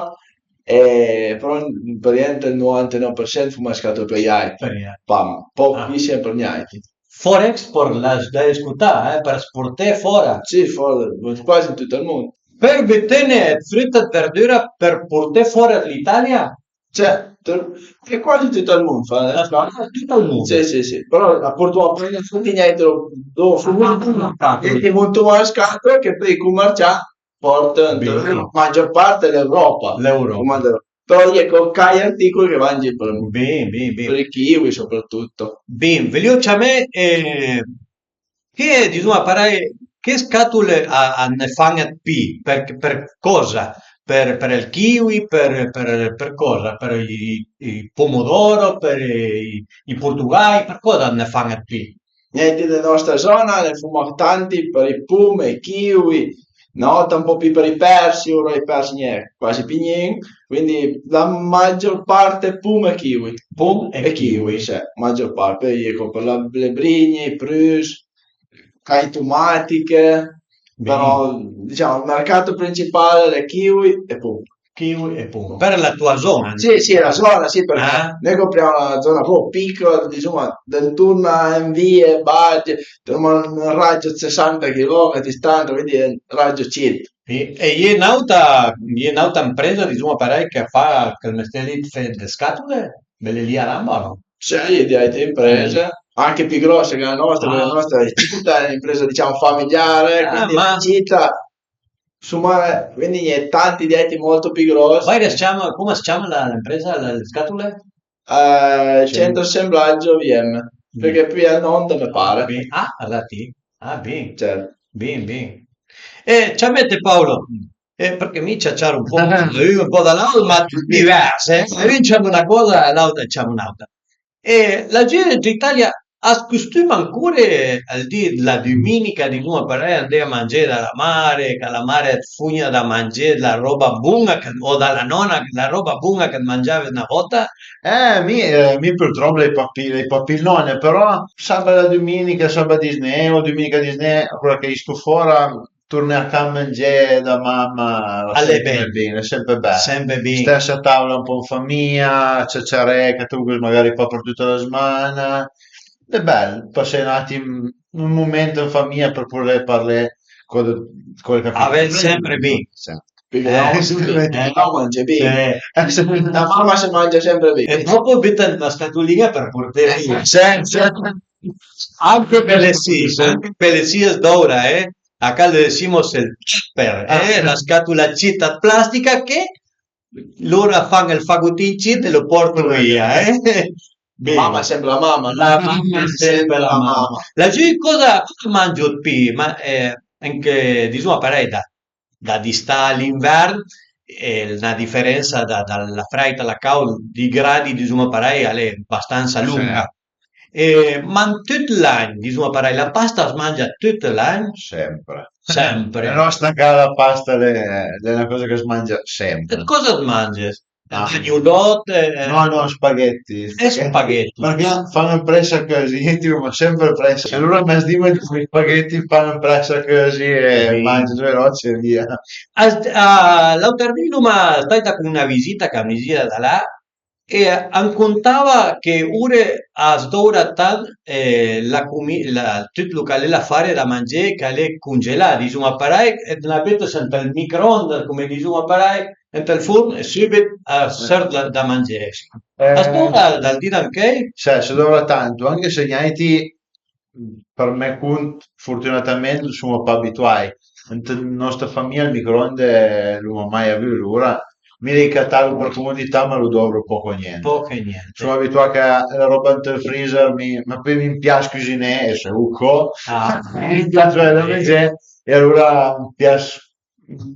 e però praticamente ël novantaneuv për sent fuma le scatule për j'àiti. Për j'àiti. Pam, poch pì, sempre gnanti. Fòra Export l'has da scotà, eh, për sporté fòra? Sì, fòra, quasi an tüt ël mund. Për butene dë früta e dë verdüra për porté fòra dl'Italia? Cioè, e quasi tüt ël mund fa, eh? Tüt ël mund. Sì, sì, sì. Però a portuma prima tuti gnanti do, do, e ti montuma le scatule che pöi i cumercià porta la magior parte l'Europa. L'Europa. Però a-i é co cai articol che va an gir për ël mund. Bin, bin, bin. Për i kiwi soprattutto. Bin, veuglio ciamé, eh, Che, dizuma parei, che scatule a, a ne fan dë pì? Për, për còsa? Për, për ël kiwi, për, për, për còsa? Për i, i pomodoro, për i, i portugai, për còsa a ne fan dë pì? Gnanti, la nòstra zòna ne fuma tanti për i pome, i kiwi, na òta un po' pì për i persi, ora i persi gnè, quasi pì gnun, quindi la magior parte pome e kiwi. Pom e kiwi. Sì, magior parte, pöi a-i é co për la, le brigne, i prüs, cai tumatiche, però, diciamo, il mercato principale è kiwi e pom. Kiwi e pom. Për la tua zona? Sì, sì, la zona, sì, përchè nui compruma na zona proprio picola, dizuma, d'intorno a Envie, Barge, un raggio dë sessanta chilometri, tanto, quindi è un raggio cit. E e a ie n'àuta, a ie n'àuta ampresa, dizuma parei, ch'a fa chel mestier lì dë fe dë scàtule? Bele lì a Ramba o no? Sì, a ie di àite amprese, anche pì gròsse che la nòstra, përchè la nòstra a l'é tüta ün'ampresa, diciamo, familiare, quindi ma cita, insomma, quindi a-i é tanti di àite molto pì gròsse. Vaire as ciama, com as ciama la, l'ampresa, la, le scàtule? Eh, centro assemblaggio V M, përchè pöi al nom dë me pare. Bin. Ah, alora ti. Ah, bin. Certo. Bin, bin. E ciamete Paolo, eh, përchè mi ciaciaro un po' da un, un po' da l'àut, ma tut divers, eh. Ün ciama na còsa e l'àuter ciama n'àutra. E la gent d'Italia as costuma ancora ël dì dla duminica, dizuma parei, andé a mangé da la mare, che la mare it fo-gna da mangé dla ròba bon-a che, o da la nòna, la ròba bon-a che it mangiave na vòta? Eh, mi, eh, mi purtròp l'hai pa pì, l'hai pa pì ël nòne, però sabat, la duminica, sabat disné o duminica disné, alora che i sto fòra, turné a ca a mangé da mama, a l'é sempre bin, a l'é sempre bel. Sempre bin. Stesse a tàula un po' an famija, ciaciaré che it vëdde magari pa për tüta la zman-a. A l'é bel pasé ün atim, ün moment an famija për pudé parlé co dë, co che a capita. A ven sempre bin. Sì. Përchè eh, no, sì, no, mange bin. Sì. Eh, sì. La mama se mangia sempre bin. E dopo buta na scatulin-a për porté via. Sì, sì. Anche bele sìe, anche bele sìe d'òura, eh? A ca le decimos el tupper, eh? La scatula cita ëd plastica che lora a fan ël fagotin cit e lo porto via, eh? Bin. Mama è sempre la mama, no? La mama è sempre la mama. Lagì cosa, cosa mangio ëd pì? Ma, eh, anche, dizuma parei, da, da d'istà a l'invern, eh, na diferensa da, da la freit a la càud di gradi, dizuma parei, a l'é bastansa longa. Sì. E, ma an tüt l'agn, dizuma parei, la pasta as mangia tüt l'agn? Sempre. Sempre. La nòsta a ca la pasta a l'é, a l'é na còsa ch'as mangia sempre. E cosa as mangies? Ah. Agnolot? Eh? No, no, spaghetti. E spaghetti. Përchè a fan pressa così, io dico, ma sempre pressa. E alora m'as dime i spaghetti fan pressa così e sì. Mangio due rocce e via. A, a, l'àuter dì l'oma stait con na visita ch'a vnìa da là e a m'contava che ore as dòura tant, eh, la comi-, la, tüt lo ch'a l'é l'afare da mangé ch'a l'é congelà, dizuma parei, e it la büte ant ël microonde, come dizuma parei, ant ël forn e sübit a sort da, da mangé. Eh. As dòura dal dì d'ancheuj? Sì, as dòura tanto, anche se gnanca për me cont, fortunatament, soma pa abituai. Ant nòsta famija ël microonde l'oma mai avù, alora mi l'hai catalo për comodità, ma lo dòvro pòch o gnente. Pòch e gnente. Soma abituà che la ròba ant ël freezer, mi, ma pöi mi m'pias cuziné e se o co, ah, mi m'pias vëdde da mangé, e alora m'pias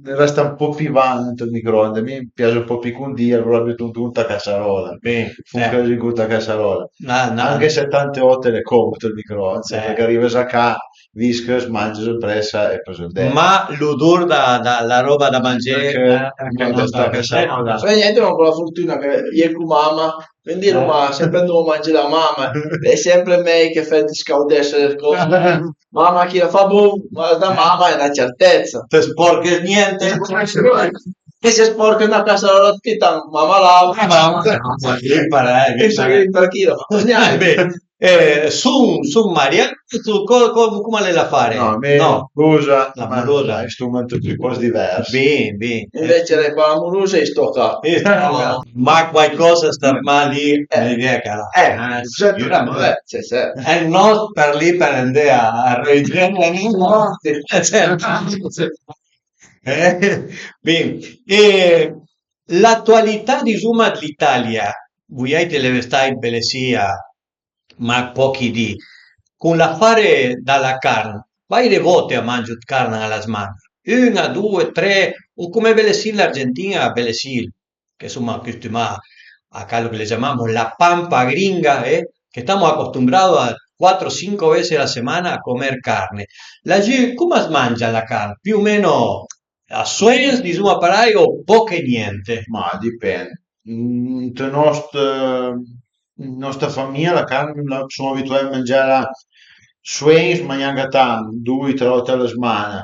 resta un po' pì vano ant ël microonde, mi m'pias un po' pì condì, alora büto ant la cassarola. Bin, fo eh. Così ant la cassarola. No, no. Anche se tante vòlte l'é còmod ël microonde, sì. Përchè arive a ca, vische, manges ën pressa e pöi andé. Ma l'odor da, da la ròba da mangé, eh, eh, no, no, sta no, cassarola. Eh, niente, ma con la fortuna che i é co mama, quindi eh. L'oma sempre andà a mangé da mama, l'é sempre mei che fé scaudesse le còse. Mama chila fa bon, ma da mama a l'é na certezza. Të sporches niente. E se sporche na cassarola, ti tant, mama lava. Eh, mama, no, ma lì parei, e lì parei. Tranquilo, ma gnente. Beh, eh, son, son marià, tu, co-, co-, come l'é l'afare? No, mi no. Scusa, la ma murosa. Dai, stoma ant doi pòst divers. Bin, bin. Invece le, con la murosa i sto ca. Eh, no. Ma qualcosa sta mal lì, eh, l'idea che la, eh, eh, certo, sicuramente. Vabbè, sì, sì. E no star lì për andé a, a reugiare, no? Sì. Eh, certo. Eh, bin. E l'atualità, dizuma, dl'Italia, vuiàite l'eve stait bele sì a, ma pòchi di, con l'afare da la carn, vaire vòte a mangio ëd carn a la zman-a? Ün-a, doe, tre, o come bele sì an Argentin-a, bele sì, che soma acostumà a calo che le ciamamo la pampa gringa, eh, che estamos acostumbrados a cuatro, cinco veces a la semana a comer carne. Lagì, come as mangia la carn? Più o meno a soens, dizuma parei, o pòch e gnente? Ma a dipend. Ant nòst, nòsta famija la carn la, soma abituà a mangiela soens, ma gnanca tant, doi, tre vòlte a la zman-a.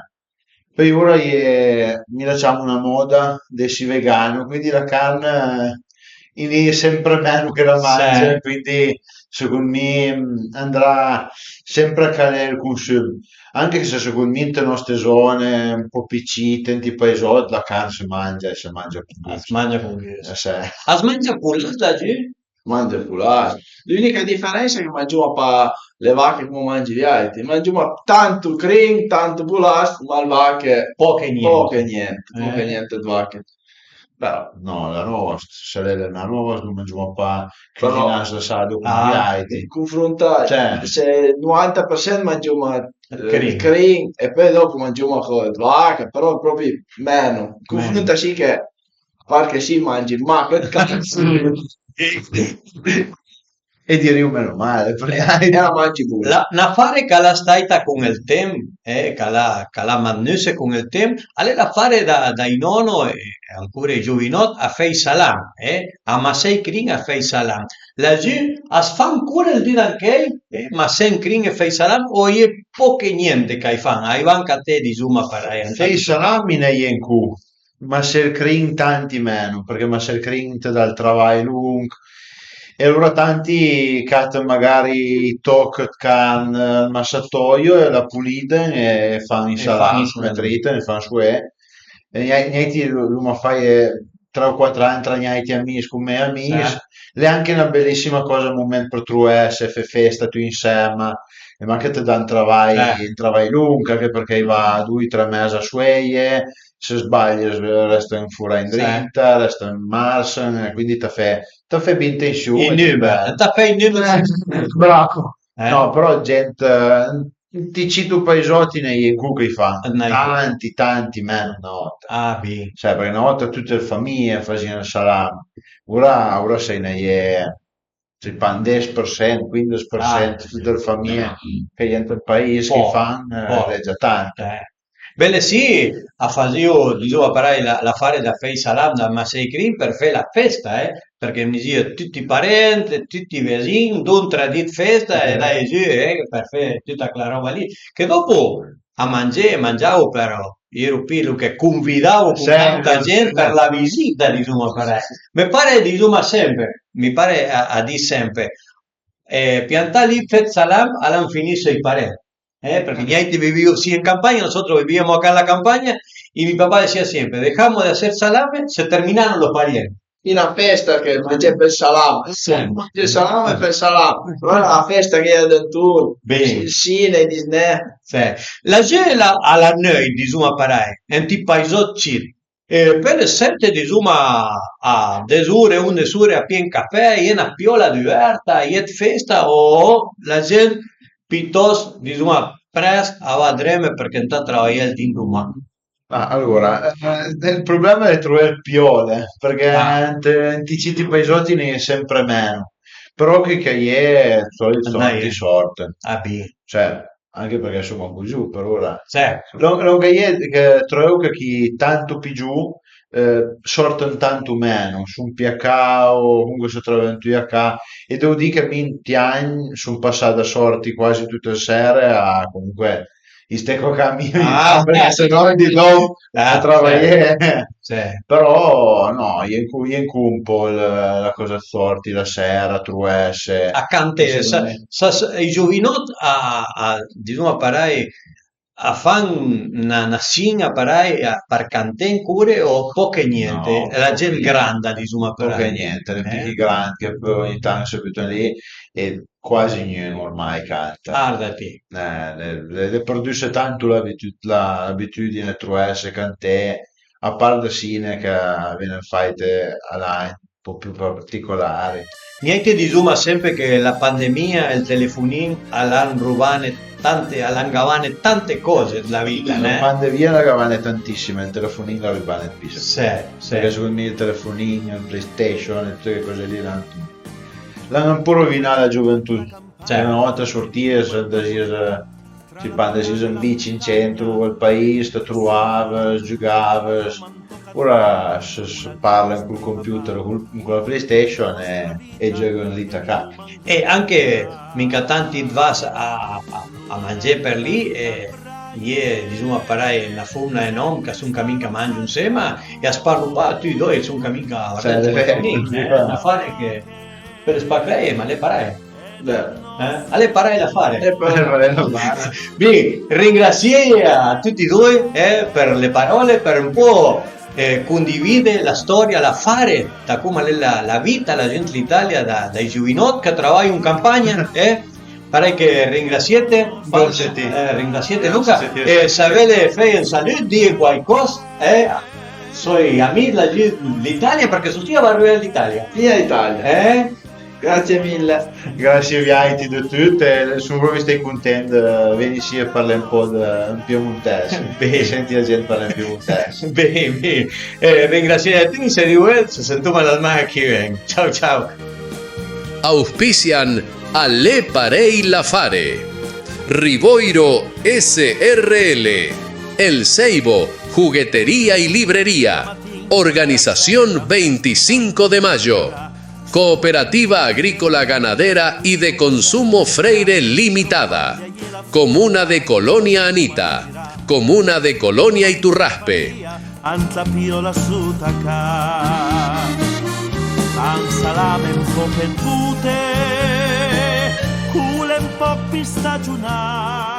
Pöi ora a-i é, mi la ciamo na mòda d'esse vegano, quindi la carn, eh, i vëdde sempre meno che la mange, sì. Quindi Secund mi, mm, andrà sempre a calé ël consum, anche se secund mi ënt le nòste zone un po' pì cite, ënt i paisòt, la carn se mangia e se mangia con gusto. As mangia con gusto. Eh, sì. As mangia pulàs da giù? Mangia pulàs. L'unica diferensa è che mangiuma pa le vache come mangi viaiti, mangiuma tantu crin, tantu pulàs, ma le vache poche niente. Poche niente, poche niente de vache. Però no, la roba, se l'è la roba, non mangiuma pa però crinas asado come viaiti. Confronta, cioè, se novanta per cento mangiuma, eh, crin. Crin, e poi dopo mangiuma co de vache, però proprio meno. Confronta sì che Parché sì, mangi, ma che cazzo. E dirìu meno male, parché... Eh, la mangi pure. La, n'afare ch'a l'ha staita con ël temp, eh, ch'a l'ha, ch'a l'ha madnuse con ël temp, a l'é l'afare da, dai nono e ancora i giovinòt a fé i salam, eh, a masé i crin a fé i salam. Laggiù as fa ancora ël dì d'ancheuj, eh, masé ën crin e fé i salam, o a-i é poch e niente ch'a-i fan, a-i van caté, disoma parèj. Fé i salam a-i na-i é ancora, ma se crin tanti meno, parché ma se crin te dà ël travaj lonch, e alora tanti catan magari ij toch ëd carn, ël massatoio, e la puliden e fan ij salam, e triten e fan soé. E gnai-, gnaiti l'oma faje tre o quater an tra gnaiti amis, con me amis. L'é anche na belissima còsa, ën moment për trovesse, fé festa tut ansema, e mach che te dà ën travaj, ën travaj lonch, anche parché a-i va doi, tre mes a soeje, se sbaglie, resta fora indrinta, resta ën marsen, e quindi t'as fé, t'as fé bin atension. I nùmer, t'as fé i nùmer. Eh, bravo. Eh. No, però gent, eh, ënt ij cit paisòt a-i na-i é ancora ch'a-j fa. Tanti, tanti meno na vòta. Ah, bin. Sai, parché na vòta tute le famije a fasìa ël salam. Ora, ora sai, a-i na-i é, sai pa, un des për sent, quindes për sent, tute le famije ch'a-i é ant ël pais ch'a-j fan, eh, l'é già tant. Eh. Bele sì, a fasìo, disoma parèj, la, l'afare da fé ij salam, da masé ij crin për fé la festa, eh, parché a-i vnìa tuti ij parent, tuti ij vëzin, don tra di ëd festa e daje giù, eh, për fé tuta chela ròba lì. Che dòpo a mangé, a mangiavo, però a-i ero pì lòn ch'a convidavo con tanta gent për la visita, disoma parèj. Me pare, disoma sempe, me pare a, a dis sempe, eh, piantà lì, fé ëd salam, a l'han finì sò ij parent. Eh, parché gnaiti vivìo sì ën campagna, nosotros vivíamos acá en la campaña y mi papá decía siempre: "Dejamos de hacer salame, se terminaron los parientes". Ën festa che mangé për ël salam. Sì. Mangé ël salam e fé ël salam. Alora la festa ch'a-i é danturn. Bin. Ël sine, disnè. Sì. La gent a l'ha neuj, disoma parèj, ënt ij paisòt cit. E peui le sere, disoma, a des ore, ondes ore, a pien cafè, a-i é na piola duverta, a-i é ëd festa, o la gent pitòst, disoma, prest a va dreme parché ëntà travajé ël dì doman. Ah, alora, eh, ël problema l'é trové le piole, parché ënt, ënt ij cit paisòt a-i na-i é sempre meno, però chi ch'a-i é, d'sòlit sòrte, sòrte. Ah, bin. Cioè, anche parché, ansoma, così për ora. Lòn, lòn ch'a-i é, che treuvo che chi tanto pì giò, eh, sòrten tanto meno, son pì a ca o comunque se treuven tut a ca, e devo dì che mi ënt j'agn son passà da sòrte quasi tute le sere a comunque isté co a ca mi, parché se no ël dì dòp a travajé. Però no, a-i é anco, a-i é anco un pò la, la còsa ëd sòrte la sera, trovesse. A canté, sa, sa, ij giovinòt a, a, disoma parèj, a fan na, na sin-a parèj, a, për canté ancora o pòch e niente? No, la gent granda, disoma parèj. Pòch e niente, le pi grand che peui ogni tant se buta lì e quasi gnun ormai a canta. Arda ti. Eh, l'é, l'é, l'é perdusse tanto l'abitü-, la, l'abitüdine ëd trovesse, canté, a part da sine ch'a ven-e fàite a l'agn, un pò pì particolari. Niente, disoma sempe che la pandemia e ël telefonin a l'han robane tante, a l'han gavane tante còse dla vita, né? La pandemia a l'ha gavane tantissime, ël telefonin a l'ha robane ëd pì. Sì, sì. Parché second mi ël telefonin, ël PlayStation e tute chele còse lì a l'han, a l'han un pò rovinà la gioventù. Cioè, na vòta sortìes, andasìes, sai pa, andasìes ën bici ën centro, al pais, të trovaves, giugaves. Ora se, se parlen col computer, col, con la PlayStation e, e gieugen lì tacà. E anche minca tanti ëd vas a, a, a mangé për lì e je, disoma parèj, na fomna e n'òm ch'a son camin ch'a mangiu ansema e as parlo pa, tut doi son camin ch'a vardé ël telefonin, eh, n'afare che për spaclé, ma l'é parèj. Eh? A l'é parèj l'afare. E pöi, va bene. Bin, ringrasieje a tuti e doi, eh, për le paròle, për un pò, eh, condivide la stòria, l'afare, da com a l'é la, la vita, la gent, l'Italia, da, dai giovinòt che travajo an campagna, eh? Parèj che ringrasiete. Grazie a ti. Eh, ringrasiete, Luca. Grazie a ti. E se völe fé un salut, dì quaicòs, eh, soi amì dla gent, l'Italia, përchè soi sì a Barruela, l'Italia. Via Italia. Eh? Grazie mille. Grazie a viaiti de tut, e son propi stà content de vegni sì e parlé un pò de, an piemontèis. Bin. E senti la gent parlé an piemontèis. Bin, bin. Eh, ringrasieje a ti, se riuel, se sentoma la sman-a che ven. Ciao, ciao. Auspician A l'é parèj l'afare. Rivoiro S R L, El Ceibo, juguetería y librería. Organización veinticinco de Mayo. Cooperativa Agrícola Ganadera y de Consumo Freire Limitada. Comuna de Colonia Anita. Comuna de Colonia Iturraspe. Anza pilo la suta ca. Pan salame un po' perdute, cule un po' pistagiunà.